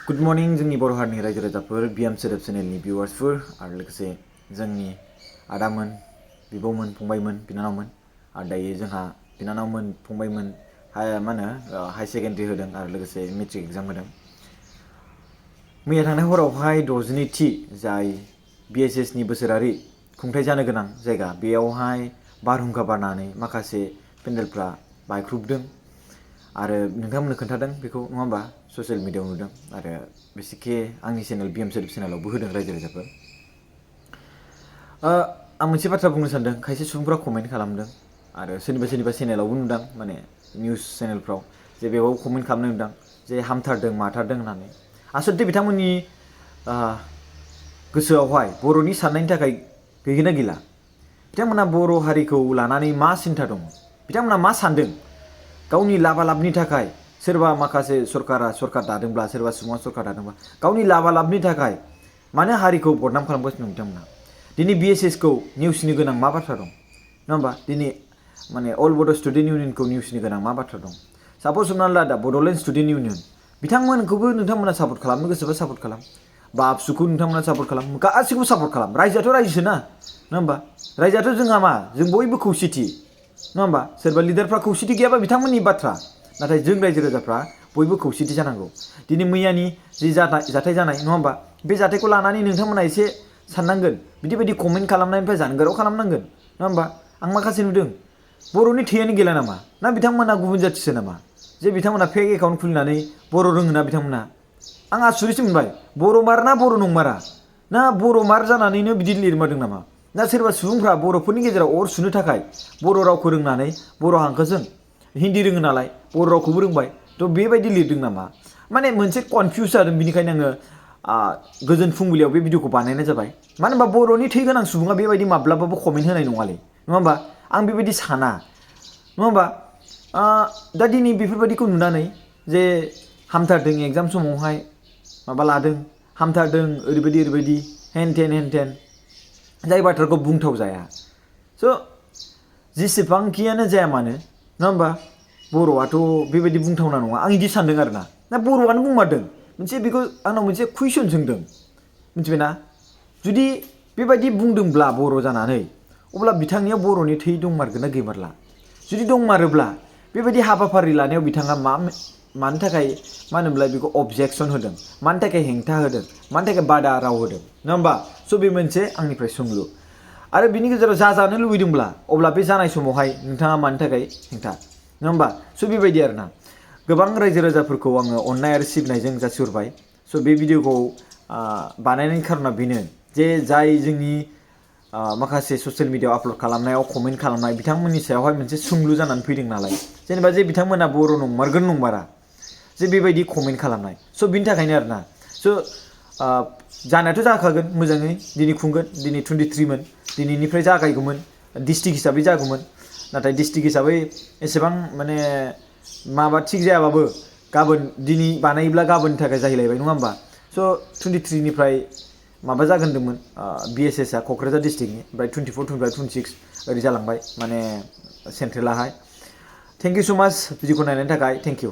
Good morning जोंनि बर' हारिनि रायजो राजाफोर बिएम सोदोब चेनेलनि भिउवार्सफोर आरो लोगोसे जोंनि आदामोन बिब'मोन फंबायमोन बिनानावमोन आरो दायो जोंहा बिनानावमोन फंबायमोन हाई सेकेन्डारि होदों आरो लोगोसे मेट्रिक एग्जाम होदों। मैया थांनाय हरावहाय 62थि जाय BSS नि बोसोरारि खुंथाय जानो गोनां जायगा बेयावहाय बारहुंखा बारनानै माखासे पेन्डेलफ्रा बायख्रुबदों आरो नोंथांमोननो खोन्थादों बेखौ नङा होमबा ससियेल मिडियायाव नुदों आरो बेसिकि आंनि चेनेल बिएम सोदोब चेनेलावबो होदों रायजो राजाफोर। आं मोनसे बाथ्रा बुंनो सानदों खायसे सुबुंफ्रा कमेन्ट खालामदों आरो सोरनिबा चेनेलावबो नुदों माने निउस चेनेलफ्राव जे बेयाव कमेन्ट खालामनाय नुदों जे हामथारदों माथारदों होननानै। आसलथे बिथांमोननि गोसोआवहाय बर'नि साननायनि थाखाय गैगोना गैला। बिथांमोना बर' हारिखौ लानानै मा सिन्था दं, बिथांमोना मा सानदों गावनि लाबालाबनि थाखाय सोरबा माखासे सरकार दादोंब्ला सोरबा सुबुङा सरकार दादोंब्ला गावनि लाबालाबनि थाखाय मानो हारिखौ बदनाम खालामगासिनो दं बिथांमोना। दिनै BSS खौ नेवसिनो गोनां मा बाथ्रा दं नङा होमबा। दिनै माने अल बड' स्टुडेन्ट इउनियनखौ नेवसिनो गोनां मा बाथ्रा दं। साप'ज हमनानै ला दा बड'लेण्ड स्टुडेन्ट इउनियन बिथांमोनखौबो नोंथांमोना सापर्ट खालामनो गोसोबा सापर्ट खालाम बा आबसुखौ नोंथांमोना सापर्ट खालाम, गासैखौबो सापर्ट खालाम। रायजोआथ' रायजोसो ना नङा होमबा। रायजोआथ' जोंहा मा जों बयबो खौसेथि नङा होमबा। सोरबा लिडारफ्रा खौसेथि गैयाबा बिथांमोननि बाथ्रा, नाथाय जों रायजो राजाफ्रा बयबो खौसेथि जानांगौ। दिनै मैयानि जि जाथाय जानाय नङा होमबा, बे जाथायखौ लानानै नोंथांमोना एसे साननांगोन, बिदि कमेन्ट खालामनायनिफ्राय जानगाराव खालामनांगोन नङा होमबा। आं माखासे नुदों बर'नि थैयानो गैला नामा, ना बिथांमोना गुबुन जाथिसो नामा जे बिथांमोना फेक एकाउन्ट खुलिनानै बर' रोङोना बिथांमोना। आं आसुरितसो मोनबाय बर' मार ना बर' नंमारा, ना बर' मार जानानैनो बिदि लिरमारदों नामा, ना सोरबा सुबुंफ्रा बर'फोरनि गेजेराव अर सुनो थाखाय बर' रावखौ रोंनानै बर' हांखोजों हिन्दी रोङो नालाय बर' रावखौबो रोंबाय थ' बेबायदि लिरदों नामा। माने मोनसे कनफिउस जादों, बिनिखायनो आङो गोजोन फुंबिलियाव बे भिडिअखौ बानायनाय जाबाय। मानो होनबा बर'नि थै गोनां सुबुङा बेबायदि माब्लाबाबो कमेन्ट होनाय नङालै नङा होमबा। आं बेबायदि साना नङा होमबा। दा दिनै बेफोरबायदिखौ नुनानै जे हामथारदों एग्जाम समावहाय माबा लादों, हामथारदों ओरैबायदि हेन टेन जाय बाथ्राखौ बुंथाव जाया। स' जेसेबांखियानो जाया मानो नङा होमबा, बर'आथ' बेबायदि बुंथावना नङा आं बिदि सानदों आरोना। दा बर'आनो बुंमारदों मोनसे, बेखौ आंनाव मोनसे कुइसन सोंदों मिथिबायना। जुदि बेबायदि बुंदोंब्ला बर' जानानै अब्ला बिथांनियाव बर'नि थै दंमारगोन ना गैमारला। जुदि दंमारोब्ला बेबायदि हाबाफारि लानायाव बिथाङा मानि थाखाय मा होनोमोनलाय बेखौ अबजेक्सन होदों, मानि थाखाय हेंथा होदों, मानि थाखाय बादा राव होदों नङा होमबा। स' बे मोनसे आंनिफ्राय सोंलु। आरो बिनि गेजेराव जानो लुबैदोंब्ला अब्ला बे जानाय समावहाय नोंथाङा मानि थाखाय हेंथा नङा होमबा। स' बेबायदि आरोना गोबां रायजो राजाफोरखौ आङो अननाय आरो सिबिनायजों जासिहरबाय। स' बे भिडिअखौ बानायनायनि खारना बेनो जे जाय जोंनि माखासे ससियेल मिडियायाव आपल'ड खालामनायाव कमेन्ट खालामनाय बिथांमोननि सायावहाय मोनसे सोंलु जानानै फैदों नालाय, जेनेबा जे बिथांमोना बर' नंमारगोन नंमारा जे बेबायदि कमेन्ट खालामनाय। स' बिनि थाखायनो आरोना। स' जानायाथ' जाखागोन मोजाङै, दिनै खुंगोन, दिनै 23मोन, दिनैनिफ्राय जागायगौमोन डिस्ट्रिक्ट हिसाबै जागौमोन, नाथाय डिस्ट्रिक्ट हिसाबै एसेबां माने माबा थिग जायाबाबो गाबोन दिनै बानायोब्ला गाबोननि थाखाय जाहैलायबाय नङा होमबा। स' 23निफ्राय माबा जागोनदोंमोन BSS आ क'क्राझार डिस्ट्रिक्टनि, ओमफ्राय 24, 25, 26 ओरै जालांबाय माने सेन्ट्रेलाहाय। थेंक इउ स' माच भिडिअखौ नायनायनि थाखाय, थेंक इउ।